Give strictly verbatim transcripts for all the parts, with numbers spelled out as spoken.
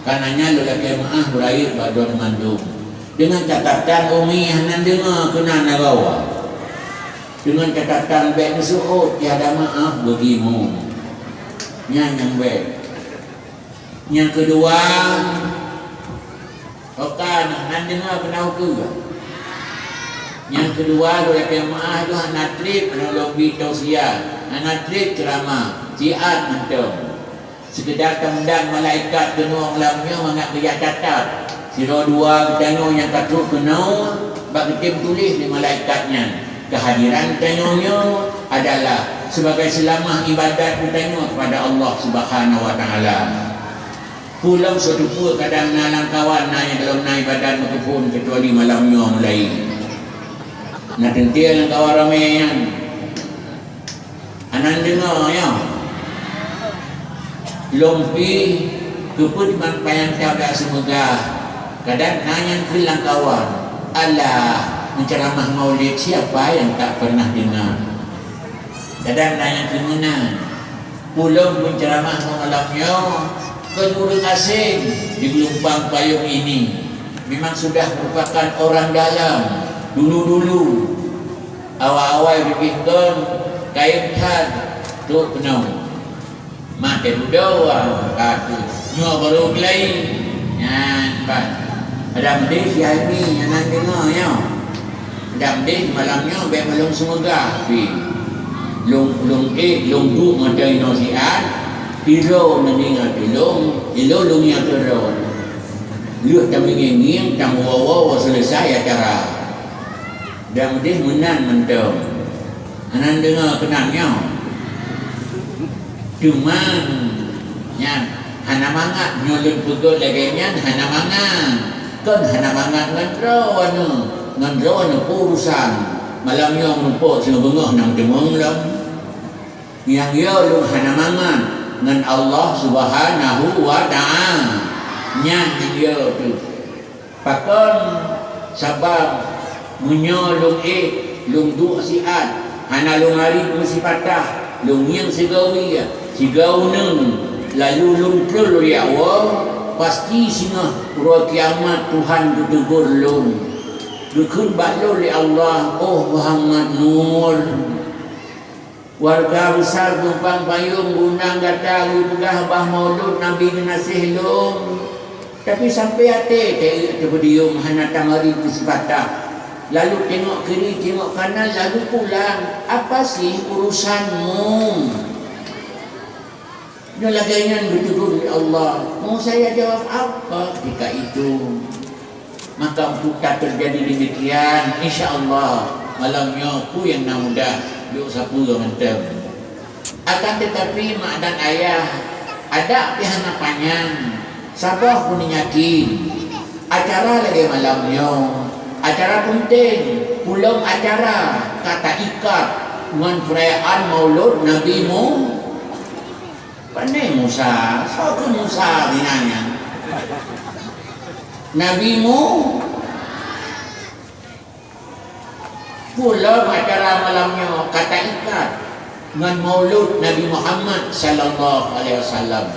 Kareuna nyan lôn lakée meuáh beurayeuk bak droeneuh mandum. Deungon catatan umi hana deungoe keunan na gawa. Deungon catatan bék neuseuôt tiada meuáh beugimu. Nyan nyang bék. Nyang keudua, oka nyan hana deungoe keunan ukeue. Nyang keudua, lôn lakée meuáh lôn hana treb lôn bi tausiah, hana treb ceuramah, siat mantong. Seukeudar tameudan malaikat keunoe lam nyoe mangat geujak catat sidroe dua geutanyoe nyang ka trok keunoe bak geutem tuléh lé malaikat nyan. Keuhadiran tanyoe nyoe adalah sibagai seulamah ibadat geutanyoe keupada Allah Subhanahu wa Taala. Peue lom seuteupeu kadang na lam kawan na nyang gohlom na ibadat meuteupon keucuali malam nyoe mulai. Na teuntée lam kawan ramé nyan. Anan deungoe nyoe. Lôn pih keupeue teuma panyang tabak seumeugah. Kadang na nyang keu lam kawan. Alah, meuceuramah maulid siapa yang tak pernah dengar? Kadang na nyang keu meunan. Ulôn meuceuramah malam nyoe keu ureuëng asing di geulumpang payong ini. Memang sudah merupakan orang dalam dulu-dulu. Awai-awai leubeh kon kayém that trok keunoe. Maté dudoe ka tu. Nyoe barô geulai. Nyan ban. Adam deh si Haimi nyan nan deungoe nyoe. Adam deh malam nyoe bék malom seumeugah pi. Lông lông ék lông duek mata inoe siat. Piro meuninggai tulông, ilo lông nyang keudroe. Lheueh tamengeng-ngeng, tameuwoe-woe, selesai acara. Dan udeh meunan mantong. Hana deungoe keunan nyoe. Teuma nyan hana mangat nyoe lôn peugöt lagèe nyan hana mangat. Kon hana mangat ngon droeneuh, ngon droeneuh urusan. Malam nyoe meureumpok singoh beungoh na meuteumong lom. Nyang yo lôn hana mangat ngon Allah Subhanahu wa Ta'ala. Nyan nyang yo teuh. Pakon? Sabab meunyoe lôn ék, lôn duek siat, hana lôn arit meusipatah, lôn ngieng sigoe wie, sigoe uneung, lalu lôn treun lé Allah, pasti singoh uroe kiamat Tuhan geuteugor lôn. Geukheun bak lôn lé Allah, "Oh Muhammad Nur." Warga besar Geupang Payong guna gata geupeugah bah maulud Nabi geunaséh lôn, tapi sampoe até teupeudiyum hana tamarit meusipatah. Lalu tengok kiri, tengok kanan, lalu pulang. Apa sih urusanmu? Nyoe lagèe nyan geuteugor lé Allah. Mau saya jawab apa ketika itu? Maka untuk tak terjadi demikian, insya Allah malam nyoe peue nyang na mudah, yuk sapeue mantong. Akan tetapi mak dan ayah, adak pih hana panyang, saboh keuneuk yakin. Acara lagèe malam nyoe, acara penting, pulom acara ka taikat ngon perayaan Maulud Nabi Mu-, Pane Musa, soe keu Musa binanya? Nabi Mu-, pulom acara malam nyoe ka taikat ngon Maulud Nabi Muhammad sallallahu alaihi wasallam.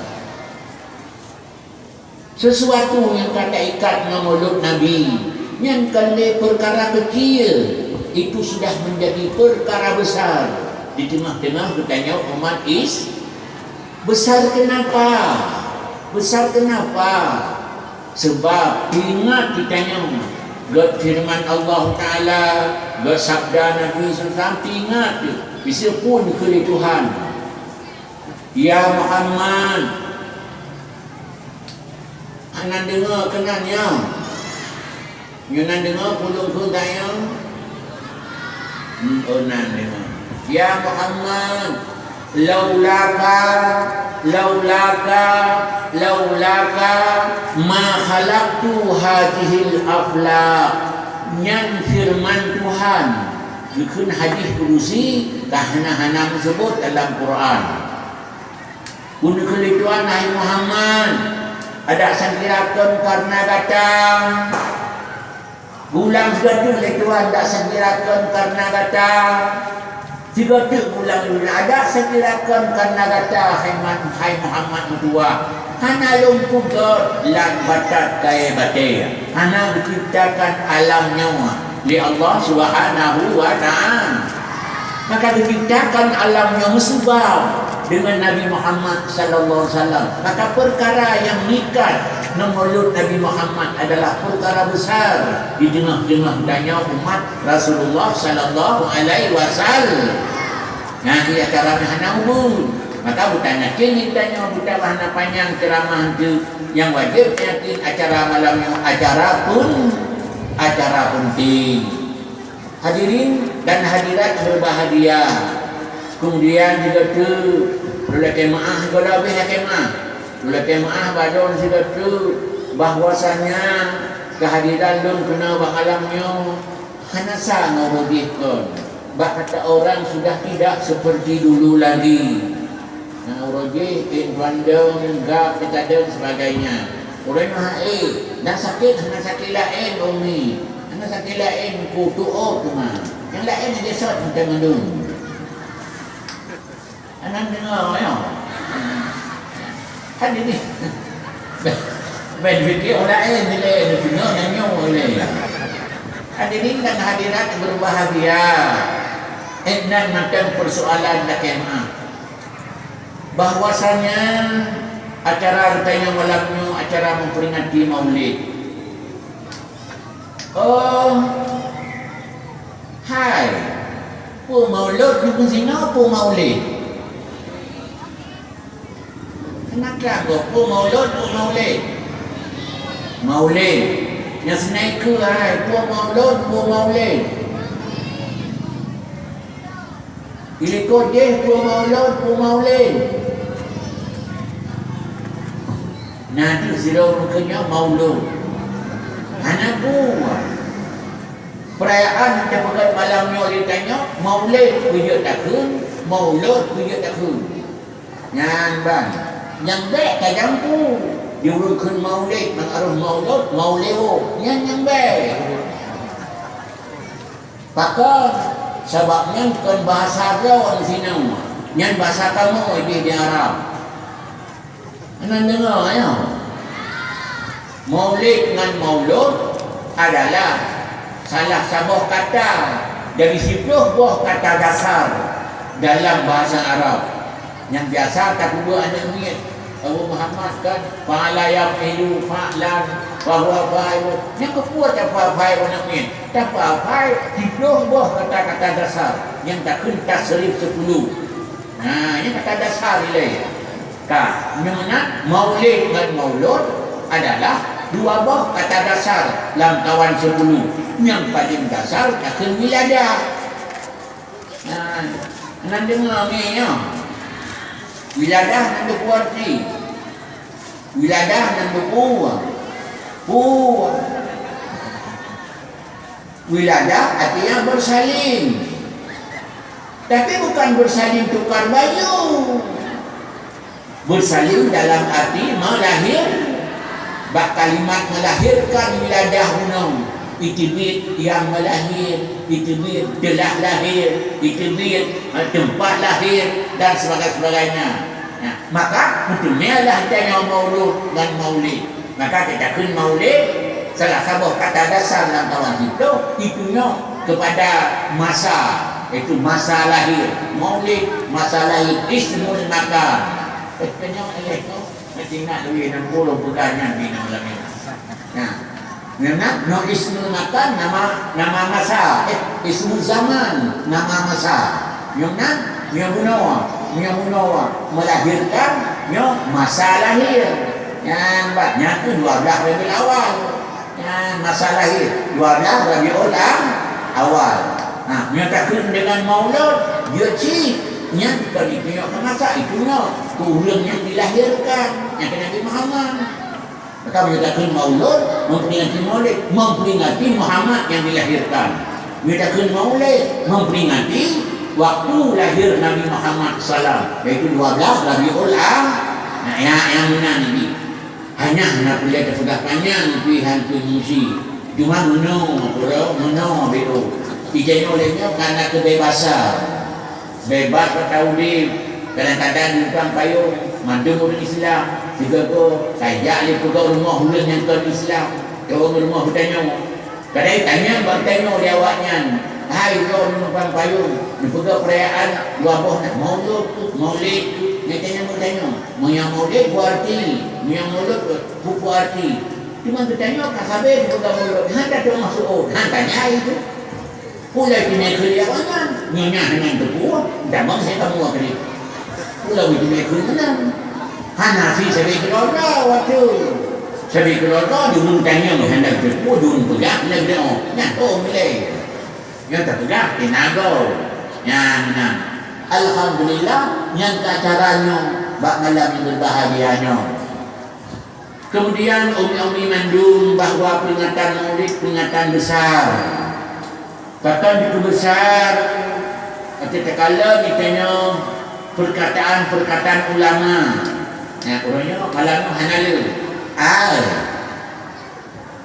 Sesuatu nyang ka taikat ngon Maulud Nabi, nyan kon lé peukara keucil, itu sudah menjadi peukara besar di teungoh-teungoh geutanyoe umat Is-, Besar kenapa? Besar kenapa? Sebab ingat geutanyoe, gét firman Allah Taala, gét sabda Nabi sallallahu alaihi wasallam, ingat, biseupun keu lé Tuhan. Ya Muhammad, Hana deungoe keunan nyoe. Nyoe na deungoe peue lôn kheun tanyoe? Hmm, oh, na deungoe. Ya Muhammad, laulaka, laulaka, laulaka ma khalaqtu hadzihil aflak. Nyan firman Tuhan. Geukheun hadis kudusi, ka hana-hana meuseubut dalam Quran. Geukheun lé Tuhan, "Hai Muhammad, adak sangkira kon kareuna gata." Geuulang sigoe teuk lé Tuhan, "Adak sangkira kon kareuna gata." Sigoe teuk ulang lôn, adak seukira kon kareuna gata, hai Man-, hai Muhammad meutuwah, hana lôn peugét lam batat kayée batée, hana geucebtakan alam nyoe lé Allah Subhanahu wa Ta'ala. Maka geucebtakan alam nyoe meuseubab deungon Nabi Muhammad sallallahu alaihi wasallam. Maka peukara nyang meuikat ngon mulod Nabi Muhammad adalah peukara besar di teungoh-teungoh tanyoe umat Rasulullah sallallahu alaihi wasallam. Nah, di acara nyan hana ubun. Maka buta yakin tanyoe, buta hana panyang ceuramah tu. Nyang wajéb yakin acara malam nyoe acara pun, acara penting. Hadirin dan hadirat berbahagia. Kemudian juga tu, lôn lakée meu'ah, gola habéh lakée meu'ah. Lôn lakée meu'ah bak droeneuh juga tu, bahwasanya kehadiran lôn keunoe bak malam nyoe hana sa ngon uroe jih kon. Bak kata orang sudah tidak seperti dulu lagi. Nah, uroe jih, ên bandum, gab, dan sebagainya. Uroe nyoe hai, dan sakét, hana sakét laén, Umi. Hana sakét laén, kutu, oh, teuma. Nyang laén aja sot, macam mandum. Anak dengar, ya. Hadirin. Ben fikir orang lain, bila ada dengar, nanya oleh. Hadirin dan hadirat berbahagia. Eh, nan macam persoalan lakée meu'ah. Bahwasanya acara geutanyoe malam nyoe acara memperingati Maulid. Oh, hai, peue Maulud nyoe zina, peue Maulid? Hana kira gob, peue Maulud, peue Maulid? Maulid. Nyang sinoe keu hai, peue Maulud, peue Maulid? Di likot jih peue Maulud, peue Maulid. Na deuh sidroe meukeunyoe Maulud. Hana buah. Peurayaan nyang tapeugét malam nyoe lé tanyoe, Maulid peue jeuet takheun, Maulud peue jeuet takheun. Nyan ban. Nyang bék tajampu. Di ureuëng kheun Maulid, meunan areueh Maulud, Mauleo. Nyan nyang bék. Pakon? Sabab nyan kon bahasa droe sinoe. Nyan bahasa kamoe di, di Arab. Hana deungoe, ya? Maulid ngon maulud adalah salah saboh kata dari siploh boh kata dasar dalam bahasa Arab. Nyang biasa tapeubuet aneuk miet, Abu Muhammad kan, fa'ala yaf'ilu fa'lan, fahuwa fa'ilun. Nyang keupeue tapeufai aneuk miet? Tapeufai siploh boh kata-kata dasar nyang takheun tasrif sepuluh. Nah, nyang kata dasar ilée. Ka, nyoe na maulid ngon maulud adalah dua boh kata dasar lam kawan sepuluh. Nyang paleng dasar takheun wiladah. Nah, nan deungoe nyoe. Wiladah nan teupeue arti. Wiladah nan teupeue. Peue. Wiladah artinya bersalin. Tapi bukan bersalin tukar baju. Bersalin dalam arti melahir. Bak kalimat melahirkan wiladah bunoe, iteubiet nyang meulahé, iteubiet telah lahé, iteubiet, eh, teumpat lahé dan sebagainya. Nah, maka meuteumèlah tanyoe maulud ngon maulid. Maka geutakheun maulid, salah saboh kata dasar lam kawan siploh, itu nyoe kepada masa, yaitu masa lahir. Maulid, masa lahir, ismul makan. Eh, kenyang ayat tu. Nanti nak lebih enam puluh pegang nyan di nama lagi. Nah, memang no ismul makan nama, nama masa, eh, ismul zaman nama masa. Nyang nan, nyang bunoe, nyang bunoe melahirkan, nyoe masa lahir. Nyang ba-, nyang tu dua belas Rabiul Awal. Nyan masa lahé, dua belas Rabiul Am-, Awal. Ha, nyoe takheun deungon maulud, jeuet cit. Nyan kon itu nyoe keu masa, itu nyoe keu ureueng nyang dilahirkan, nyang keu Nabi Muhammad. Maka meunyoe takheun maulud, memperingati maulid, memperingati Muhammad nyang dilahirkan. Meunyoe takheun maulid, memperingati waktu lahir Nabi Muhammad salam, yaitu dua belas Rabiul Am-, nah, ya, nyang meunan ini. Hana na peureulèe tapeugah panyang pih han pih musi. Cuma meunoe, meunoe, meunoe beu. Ijak nyoe lé nyoe kana keubebasan. Beubaih gata udeb, kadang-kadang di lubang payong, mandum ureuëng Islam, sigoe-goe, tajak lé peugöt rumoh ureuëng nyang kon Islam, ureuëng rumoh geutanyoe. Kadang tanyong bak geutanyoe lé awaknyan, "Hai droe ureuëng lubang payong, neupeugöt peurayaan dua boh na, Maulud, Maulid?" Nyan tanyong bak geutanyoe. Meunyoe Maulid beuarti, meunyoe Maulud beuarti. Teuma geutanyoe ka sabe neupeugöt Maulud, hana teumasuk, hana tanyong itu. Ulai teumé kheun lé awaknyan, nyoe nyan hana teupeue, damang saya kamoe tadi. Ulai teumé kheun meunan. Hana si sabe keudroe-droe watèe. Sabe keudroe-droe deungon tanyong hana teupeue, deungon peugah hana teupeue. Nyan oh milai. Nyoe tapeugah tenaga. Nyan meunan. Alhamdulillah, nyan ka acara nyoe bak malam nyang berbahagia nyoe. Kemudian umi-umi mandum bahwa peringatan Maulid peringatan besar. Pakon dipeubesar? Watèe takalon geutanyoe perkataan-perkataan ulama. Nah, uroe nyoe malam nyoe hana le. Ai.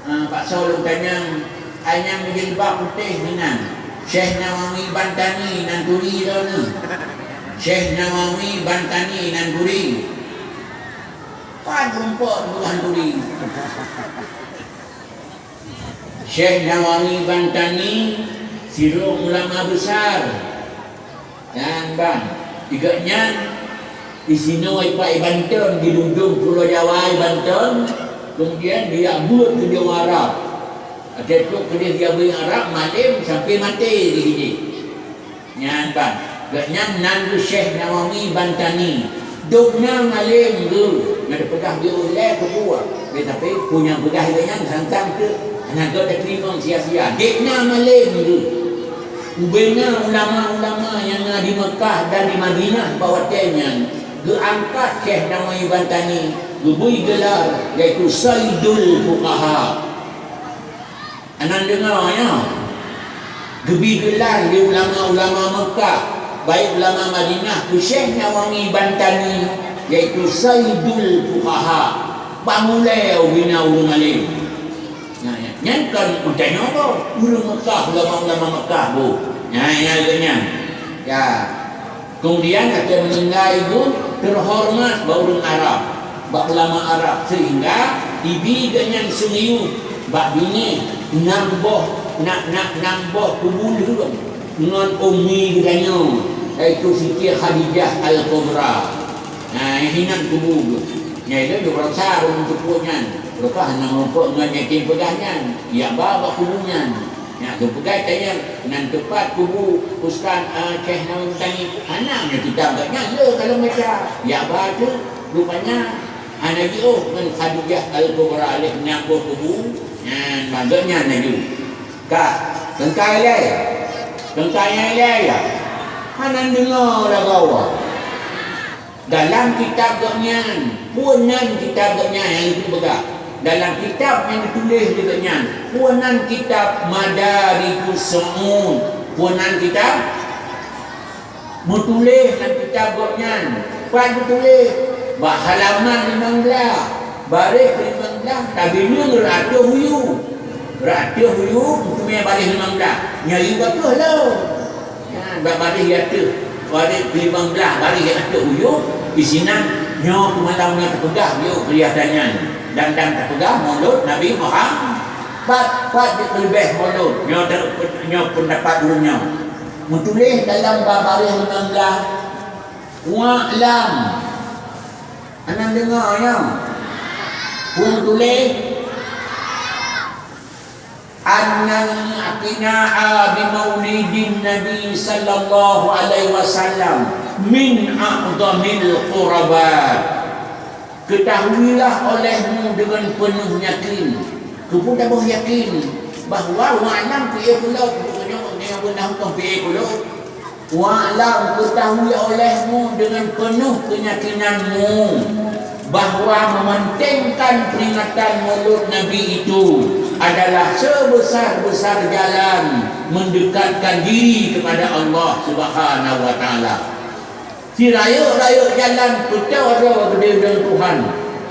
Ah, bak soe lôn tanyong, ai nyang meujilbab putéh meunan. Syekh Nawawi Bantani nan turi droeneuh. Syekh Nawawi Bantani nan turi. Pat rumpok bukan turi. Syekh Nawawi Bantani, sidroe ulama besar. Nyan ban, gobnyan disinoe ipak i Banten, di ujong Pulo Jawa i Banten, kemudian dia buet keu Jawa Arab. Até trok keudeh di Arab, malém sampai maté di sini. Nyan ban, gobnyan nan geuh Syekh Nawawi Bantani. Dum na malém geuh, na teupeugah di ulèe keubua. Tapi peue nyang peugah lé nyan santang teuk, hana geuh teurimong sia-sia. Dek na malém geuh. Ubena ulama-ulama nyang na di Meukah dan di Madinah bak watèe nyan geuangkat Syekh Nawawi Bantani, geubri geula, yaitu Saidul Fuqaha. Aneuk deungoe nyoe, geubri geula lé ulama-ulama Meukah, baik ulama Madinah, keu Syekh Nawawi Bantani, yaitu Saidul Fuqaha, bak mulai ubena ureueng alim. Nyan, nyan, nyan kon meutanyoe boh, ureueng Meukah, ulama-ulama Meukah boh. Nyan, nyan, nyan. Ya. Kemudian até meuninggai geuh teuhoreumat bak ureueng Arab, bak ulama Arab, sehingga ibi geuh nyan seuyueb bak binéh nam boh, na, na, nam boh kubu lheueng ngon ummi geutanyoe, yaitu Siti Khadijah Al-Kubra. Nah, hinan kubu geuh. Nyang ilôn dua belas ureueng teupeu nyan, rupah hana meureumpok ngon nyang peugah nyan, ijak ba bak kubu nyan. Nyan geupeugah tanyong, nan teupat kubu Ustaz, eh, Syekh Nawawi Bantani. Hana, nyoe kitab geuh nyan le ka lôn baca. Ijak ba teuk, rupanya hana jiôh ngon Khadijah Al-Kubra lé nyang boh kubu. Nyan, ban geuh nyan laju. Ka, teungkai lé. Teungkai nyang ilèe ya. Hana deungoe lagoe. Dalam kitab geuh nyan, peue nan kitab geuh nyan nyang geupeugah? Dalam kitab nyang geutuléh lé geuh nyan, peue nan kitab Madarijus Su'ud? Peue nan kitab? Meutuléh lam kitab geuh nyan. Pat geutuléh? Bak halaman limong blaih, baréh limong blaih, tabineung rot ateueh huyu. Rot ateueh huyu, meuteumé baréh limong blaih. Nyan yu ateueh lom. Nyan, bak baréh di ateueh, baréh limong blaih, baréh di ateueh uyueng, disinan nyoe peumalam nyoe teupeugah bak keuriah tanyan, dan, dan teupeugah Maulud Nabi Muhammad. Pat, pat jeuet keuleubeh Maulud, nyoe teu-, nyoe peundapat ureueng nyoe. Meutuléh dalam bak baréh limong blaih, "Wa'lam." Hana deungoe nyoe. Peue meutuléh? "Annal i'tina'a bi maulidin Nabi sallallahu alaihi wasallam min a'zamil qurbat." Ketahuilah olehmu dengan penuh yakin. Keupeue taboh yakin bahwa wa'lam piye kulot, bukan nyoe, nyoe beuna hukôm piye kulot. Wa'lam, ketahui olehmu dengan penuh keyakinanmu bahwa mementingkan peringatan Maulud Nabi itu adalah sebesar-besar jalan mendekatkan diri kepada Allah Subhanahu wa Taala. Sirayeuk-rayeuk jalan peutoe droe keu Tuhan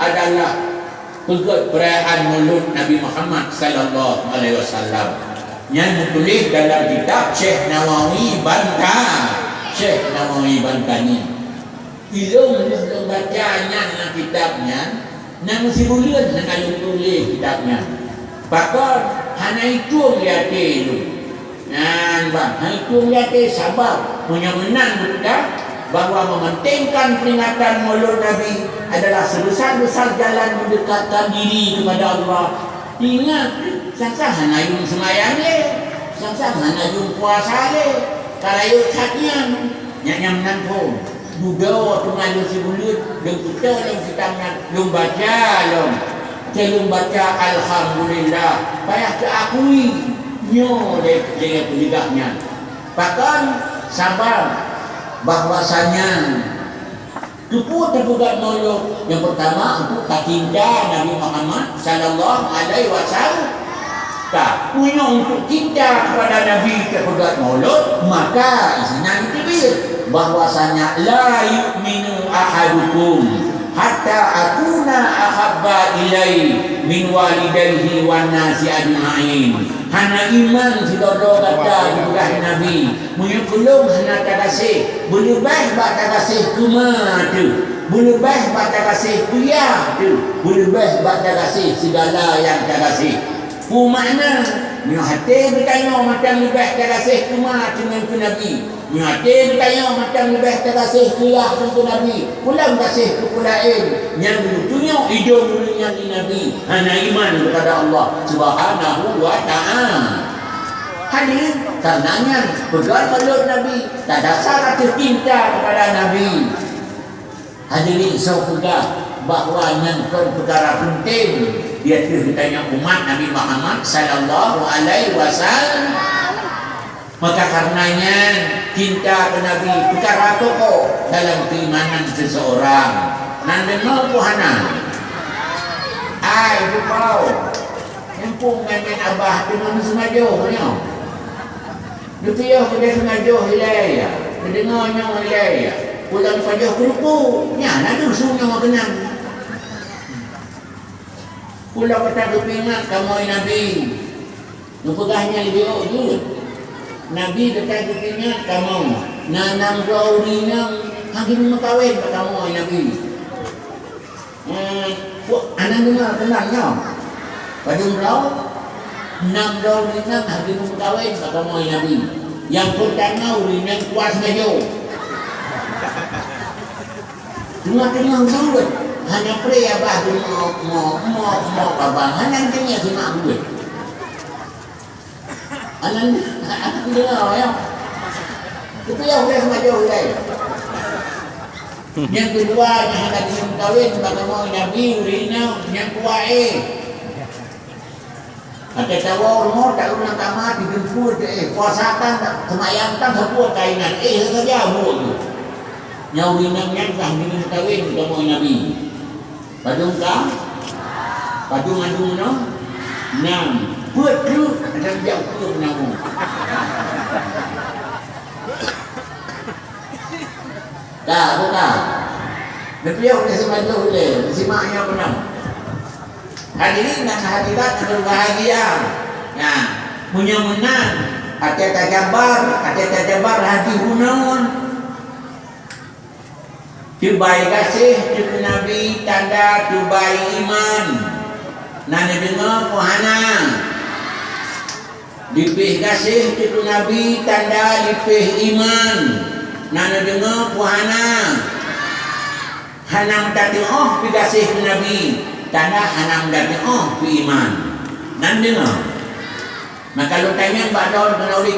adalah peugöt peurayaan Maulud Nabi Muhammad sallallahu alaihi wasallam. Nyan meutuléh dalam kitab Syekh Nawawi Banta-, Syekh Nawawi Bantani. Ilôn lheueh lôn baca nyan lam kitab nyan, nyang sibuleuen hana lôn tuléh kitab nyan. Pakon hana itueng di até lôn. Nyan ban, hana itueng di até, sabab meunyoe meunan geupeugah bahwa mementingkan peringatan Maulud Nabi adalah sebesar-besar jalan mendekatkan diri kepada Allah. Ingat, sang-sang hana yum seumayang lé, sang-sang hana yum puasa lé, ka rayeuk that nyan. Nyan nyang meunan phon. Dudoe teuma lôn sibuleuen, lôn tutoe lôn kitab nyan, lôn baca lom. Keu lôn baca, alhamdulillah, payah teuakui nyoe lé, lé peugah nyan. Pakon? Sabab bahwasanya keupeue teupeugah Maulud? Nyang peurtama, untuk tacinta Nabi Muhammad sallallahu alaihi wasallam. Ka, meunyoe untuk cinta kepada Nabi teupeugah Maulud, maka isinan teubiet bahwasanya, "La yu'minu ahadukum hatta akuna ahabba ilaihi min walidaihi wan nasi ajma'in." Hana iman sidroe-droe gata, geupeugah Nabi, meunyoe keu lôn hana tagaséh, beuleubeh bak tagaséh keu ma teuh, beuleubeh bak tagaséh keu yah teuh, beuleubeh bak tagaséh sigala nyang tagaséh. Peue makna? Meunyoe até geutanyoe mantong leubeh tagaséh keu ma teuh ngon keu Nabi, meunyoe até geutanyoe mantong leubeh tagaséh keu yah ngon keu Nabi, peue lom gaséh keu peue laén, nyan geutunyok idong ureuëng nyan di Nabi hana iman kepada Allah Subhanahu wa Ta'ala. Hadirin, karena nyan peugah Maulud Nabi tadasar ateueh cinta kepada Nabi. Hadirin, soe peugah bahwa nyan kon peukara peunteng di ateueh geutanyoe umat Nabi Muhammad sallallahu alaihi wasallam? Maka karena nyan, cinta keu Nabi peukara pokok dalam keimanan seseorang. Nan deungoe peue hana? Ai, bukau. Mumpung nyan-nyan abah teungoh meuseungajoh nyoe. Neupiôh keudeh seungajoh ilée ya, neudeungoe nyoe ilée ya. Pulang pajoh keurupu, nyan na deuh su nyoe keunan. Pulang gata geupeuingat kamoe Nabi. Neupeugah nyan leubeh ôk jeuet. Nabi gata geupeuingat kamoe. Na nam droe ureuëng nyang hana geumeukawen bak kamoe Nabi. Hmm, aneuk deungoe keunan nyoe. Padum droe? Nam droe ureuëng nyang hana geumeukawen bak kamoe Nabi. Nyang peurtama ureuëng nyang kuat maju. Teungoh-teungoh buet, hana pré abah deungoe, mo, mo, mo, babah, hana teuingat simak buet. Aneuk, aneuk deungoe, ya. Tapi ya, udah semaju, udah. Nyang keudua, nyang hana geumeukawen, bak kamoe Nabi, ureuëng inong, nyang kuat, eh. Até tawoe rumoh, tak ureuëng kama, tigeumpeue, eh, puasa tan, tak seumayang tan, sapeue kainan, eh, saja buet tu. Nyang ureuëng inong nyan ka geumeukawen, bak kamoe Nabi. Padum ka? Padum mandum nyoe? Nam. Peuet treuk, adak jak peuet nama. Ka, buka. Neupiôh di simajoh ulée, simak nyang beuna. Hadirin dan hadirat yang berbahagia. Nah, meunyoe meunan, até tajabar, até tajabar hadis bunoe. Teubai gaséh teuh keu Nabi tanda teubai iman. Na neudeungoe peue hana? Leupeh gaséh teuh keu Nabi tanda leupeh iman. Na neudeungoe peue hana? Hana meutateuoh pih gaséh keu Nabi tanda hana meutateuoh pih iman. Na neudeungoe? Maka lôn tanyong bak droe keunoe